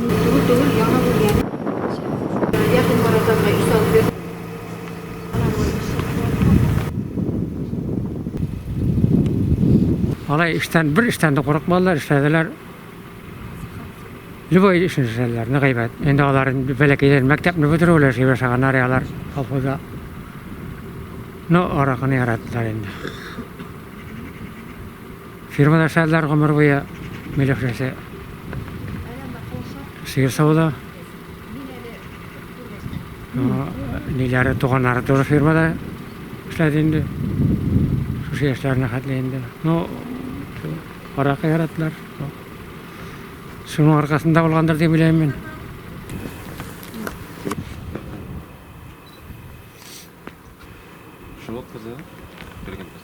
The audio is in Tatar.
Түгел, түгел, яңа бүлгән. Якын арадан өй салып бир. Алай эштән, бер эштән дә курыкмадылар, эшләделәр. Любой эшне эшләделәр, нык әйбәт. Инде алар бәләкәйдән мәктәпне бетерү белән эшли башлаганнар, алар колхозда. Ну, аракыны яраттылар инде. Фирмада эшләделәр гомер буе, Миләүшәсе. Сыер сауда. Ниләре, туганнары тоже фирмада эшләде инде. Шушы яшьләренә хәтле инде. Ну, аракы яраттылар. Шуның аркасында булгандыр дип уйлыйм мин. Шул кызы биргән.